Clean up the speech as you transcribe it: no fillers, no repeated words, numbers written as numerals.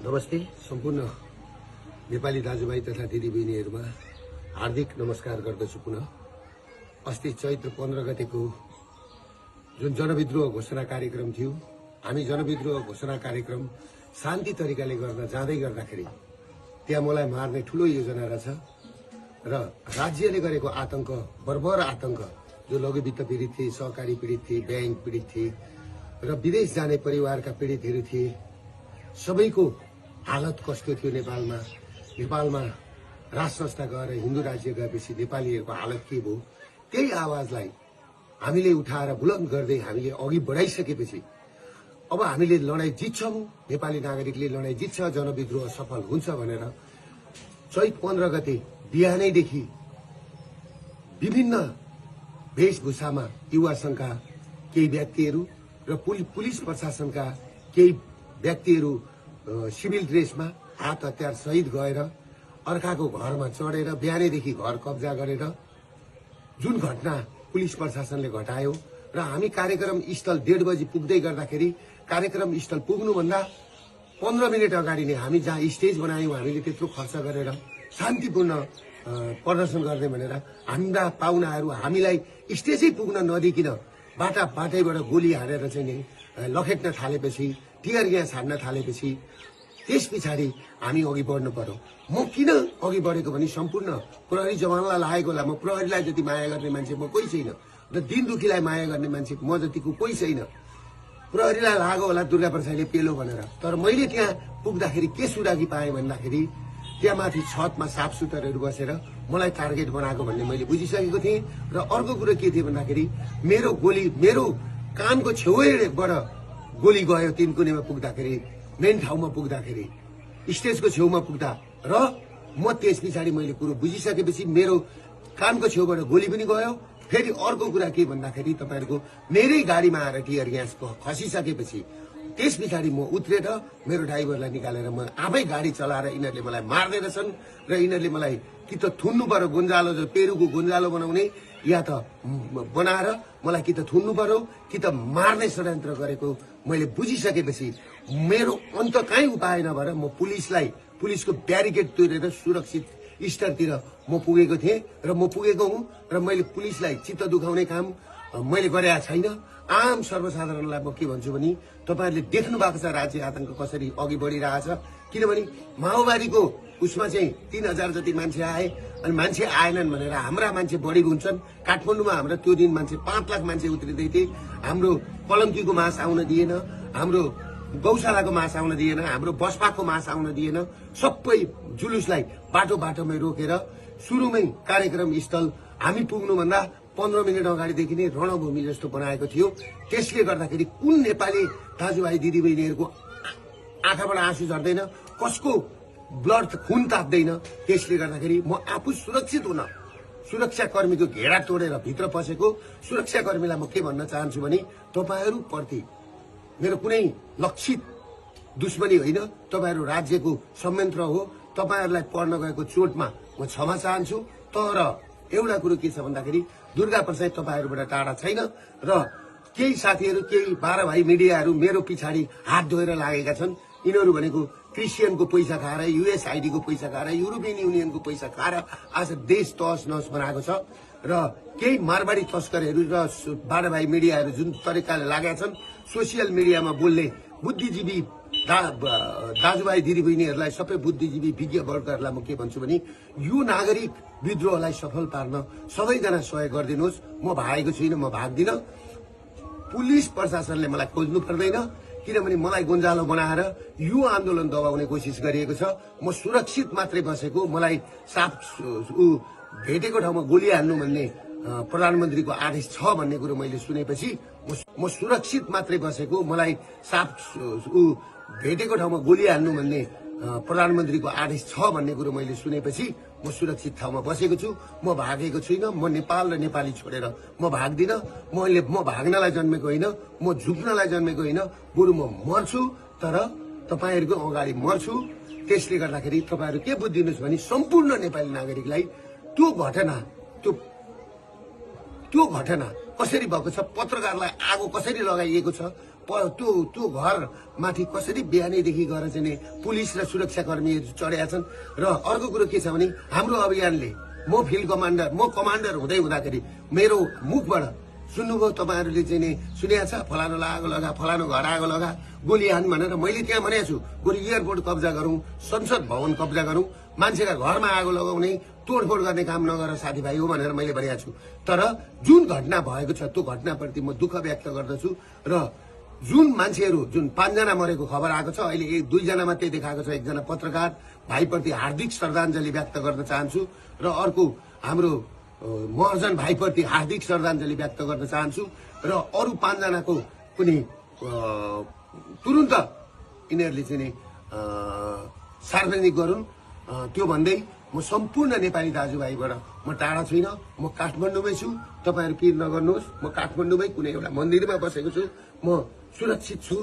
नमस्ते सम्पूर्ण नेपाली दाजुभाइ तथा दिदीबहिनीहरुमा हार्दिक नमस्कार गर्दछु। पुनः अस्ति चैत्र 15 गतेको जुन जनविद्रोह घोषणा कार्यक्रम थियो, हामी जनविद्रोह घोषणा कार्यक्रम शान्ति तरिकाले गर्न जाँदै गर्दाखेरि त्यहाँ मलाई मार्ने ठूलो योजना रहेछ र राज्यले गरेको आतंक, बर्बर आतंक, जो लघु वित्त पीडित थिए, सहकारी पीडित थिए, बैंक पीडित थिए र विदेश जाने परिवारका पीडितहरू थिए, सबैको हालत कस्तो थियो। नेपालमा राज संस्था गएर हिन्दू राज्य गएपछि नेपालीहरूको हालत के भयो, त्यही आवाजलाई हामीले उठाएर बुलन्द गर्दै हामीले अघि बढाइसकेपछि अब हामीले लडाई जित्छौं, नेपाली नागरिकले लडाई जित्छ, जनविद्रोह सफल हुन्छ भनेर चैत 15 गते बिहानैदेखि विभिन्न वेशभूषामा युवा संघका केही व्यक्तिहरू र पुलिस प्रशासनका केही व्यक्तिहरू सिभिल ड्रेसमा हात हतियार सहित गएर अर्काको घरमा चढेर बिहानैदेखि घर कब्जा गरेर जुन घटना पुलिस प्रशासनले घटायो र हामी कार्यक्रम स्थल 1:30 बजी पुग्दै गर्दाखेरि कार्यक्रम स्थल पुग्नुभन्दा 15 मिनट अगाडि नै हामी जहाँ स्टेज बनायौं, हामीले त्यत्रो खर्च गरेर शान्तिपूर्ण प्रदर्शन गर्ने भनेर हाम्रा पाहुनाहरू हामीलाई स्टेजै पुग्न नदिकिन बाटैबाट गोली हानेर चाहिँ नि लखेट्न थालेपछि, टियर ग्यास हान्न थालेपछि त्यस पछाडि हामी अघि बढ्नु पर्यो। म किन अघि बढेको भने सम्पूर्ण प्रहरी जवानलाई लागेको होला। म प्रहरीलाई जति माया गर्ने मान्छे म कोही छैन र दिन दुखीलाई माया गर्ने मान्छे म जतिको कोही छैन। प्रहरीलाई लाग्यो होला दुर्गा प्रसादले पेलो भनेर, तर मैले त्यहाँ पुग्दाखेरि के सुरागी पाएँ भन्दाखेरि त्यहाँ माथि छतमा साफसुतरहरू बसेर मलाई टार्गेट बनाएको भन्ने मैले बुझिसकेको थिएँ। र अर्को कुरो के थियो भन्दाखेरि मेरो कानको छेउबाट गोली गयो। तिनकुनेमा पुग्दाखेरि, मेन ठाउँमा पुग्दाखेरि, स्टेजको छेउमा पुग्दा र म त्यस पछाडि मैले कुरो बुझिसकेपछि मेरो कानको छेउबाट गोली पनि गयो। फेरि अर्को कुरा के भन्दाखेरि तपाईहरुको मेरै गाडीमा आएर टियर ग्यास खसिसकेपछि त्यस पछाडि म उत्रेर मेरो ड्राइभरलाई निकालेर म आफै गाडी चलाएर यिनीहरूले मलाई मार्दै रहेछन् र यिनीहरूले मलाई कि त थुन्नु पर्यो, गुन्जालो जो पेरुको गुन्जालो बनाउने, या त बनाएर मलाई कि त थुन्नु पर्यो कि त मार्ने षड्यन्त्र गरेको मैले बुझिसकेपछि मेरो अन्त काहीँ उपाय नभएर म पुलिसको ब्यारिकेड तोडेर सुरक्षित स्तरतिर म पुगेको थिएँ र म पुगेको हुँ र मैले पुलिसलाई चित्त दुखाउने काम मैले गरेका छैन। आम सर्वसाधारणलाई म के भन्छु भने तपाईहरुले देख्नु भएको छ राज्य आतंक कसरी अघि बढिरहेछ। किनभने माओवादीको उसमा चाहिँ 3000 जति मान्छे आए अनि मान्छे आएनन् भनेर हाम्रा मान्छे बढी हुन्छन्। काठमाडौँमा हाम्रो त्यो दिन मान्छे 5 लाख मान्छे उत्रिदै थिए। हाम्रो पलङ्कीको मास आउन दिएन, हाम्रो गौशालाको मास आउन दिएन, हाम्रो बसपाको मास आउन दिएन। सबै जुलुसलाई बाटोमै रोकेर सुरुमै कार्यक्रम स्थल हामी पुग्नुभन्दा 15 मिनट अगाडिदेखि नै रणभूमि जस्तो बनाएको थियो। त्यसले गर्दाखेरि कुन नेपाली दाजुभाइ दिदीबहिनीहरूको आँखाबाट आँसु झर्दैन, कसको ब्लड खुन ताप्दैन। त्यसले गर्दाखेरि म आफू सुरक्षित हुन सुरक्षाकर्मीको घेरा तोडेर भित्र पसेको सुरक्षाकर्मीलाई म के भन्न चाहन्छु भने तपाईहरु प्रति मेरो कुनै लक्षित दुश्मनी होइन, तपाईहरु राज्यको संयन्त्र हो। तपाईहरुलाई पर्न गएको चोटमा म क्षमा चाहन्छु। तर एउटा कुरो के छ भन्दाखेरि दुर्गा प्रसाद तपाईहरुबाट टाढा छैन र केही साथीहरु, केही 12 भाइ मिडियाहरु मेरो पछाडि हात धोएर लागेका छन्। यिनीहरु भनेको क्रिस्चियनको पैसा खाएर, USAID को पैसा खाएर, युरोपियन युनियनको पैसा खाएर आज देश तहस नहस बनाएको छ र केही मारवाडी तस्करहरू र 12 भाइ मिडियाहरु जुन तरिकाले लागेका छन् सोशल मिडियामा बोल्ने बुद्धिजीवी दाजुभाइ दिदीबहिनीहरूलाई, सबै बुद्धिजीवी विज्ञ वर्गहरूलाई म के भन्छु भने यो नागरिक विद्रोहलाई सफल पार्न सबैजना सहयोग गरिदिनुहोस्। म भागेको छुइनँ, म भाग्दिन। पुलिस प्रशासनले मलाई खोज्नु पर्दैन, किनभने मलाई गुन्जालो बनाएर यो आन्दोलन दबाउने कोसिस गरिएको छ। म सुरक्षित मात्रै बसेको, मलाई साफ भेटेको ठाउँमा गोली हान्नु भन्ने प्रधानमन्त्रीको आदेश छ भन्ने कुरो मैले सुनेपछि म सुरक्षित मात्रै बसेको, मलाई साफ भेटेको ठाउँमा गोली हान्नु भन्ने प्रधानमन्त्रीको आदेश छ भन्ने कुरो मैले सुनेपछि म सुरक्षित ठाउँमा बसेको छु। म भागेको छुइनँ। म नेपाल र नेपाली छोडेर म भाग्दिन। म भाग्नलाई जन्मेको होइन, म झुक्नलाई जन्मेको होइन, बरु म मर्छु तर तपाईहरुको अगाडि मर्छु। त्यसले गर्दाखेरि तपाईहरु के बुझिदिनुस् भने सम्पूर्ण नेपाली नागरिकलाई त्यो घटना, त्यो घटना कसरी भएको छ, पत्रकारलाई आगो कसरी लगाइएको छ, त्यो घर माथि कसरी बिहानैदेखि गएर चाहिँ पुलिस र सुरक्षाकर्मीहरू चढेका छन्। र अर्को कुरो के छ भने हाम्रो अभियानले म फिल्ड कमान्डर, म कमान्डर हुँदै हुँदाखेरि मेरो मुखबाट सुन्नुभयो तपाईँहरूले चाहिँ सुनेको छ, फलानु आगो लगा, फलानु घर आगो लगा, गोली हान भनेर। मैले त्यहाँ भनेको छु गोली एयरपोर्ट कब्जा गरौँ, संसद भवन कब्जा गरौँ, मान्छेका घरमा आगो लगाउने तोडफोड गर्ने काम नगर साथीभाइ हो भनेर मैले भनेको छु। तर जुन घटना भएको छ त्यो घटनाप्रति म दुःख व्यक्त गर्दछु। र जुन मान्छेहरू जुन 5 जना मरेको खबर आएको छ, अहिले 2 जना मात्रै देखाएको छ, 1 जना पत्रकार भाइप्रति हार्दिक श्रद्धाञ्जली व्यक्त गर्न चाहन्छु। र अर्को हाम्रो महर्जन भाइप्रति हार्दिक श्रद्धाञ्जली व्यक्त गर्न चाहन्छु। र अरू 5 जनाको पनि तुरुन्त यिनीहरूले चाहिँ सार्वजनिक गरून्। त्यो भन्दै म सम्पूर्ण नेपाली दाजुभाइबाट म टाढा छुइनँ, म काठमाडौँमै छु। तपाईँहरू पिर नगर्नुहोस्, म काठमाडौँमै कुनै एउटा मन्दिरमा बसेको छु, म सुरक्षित छु।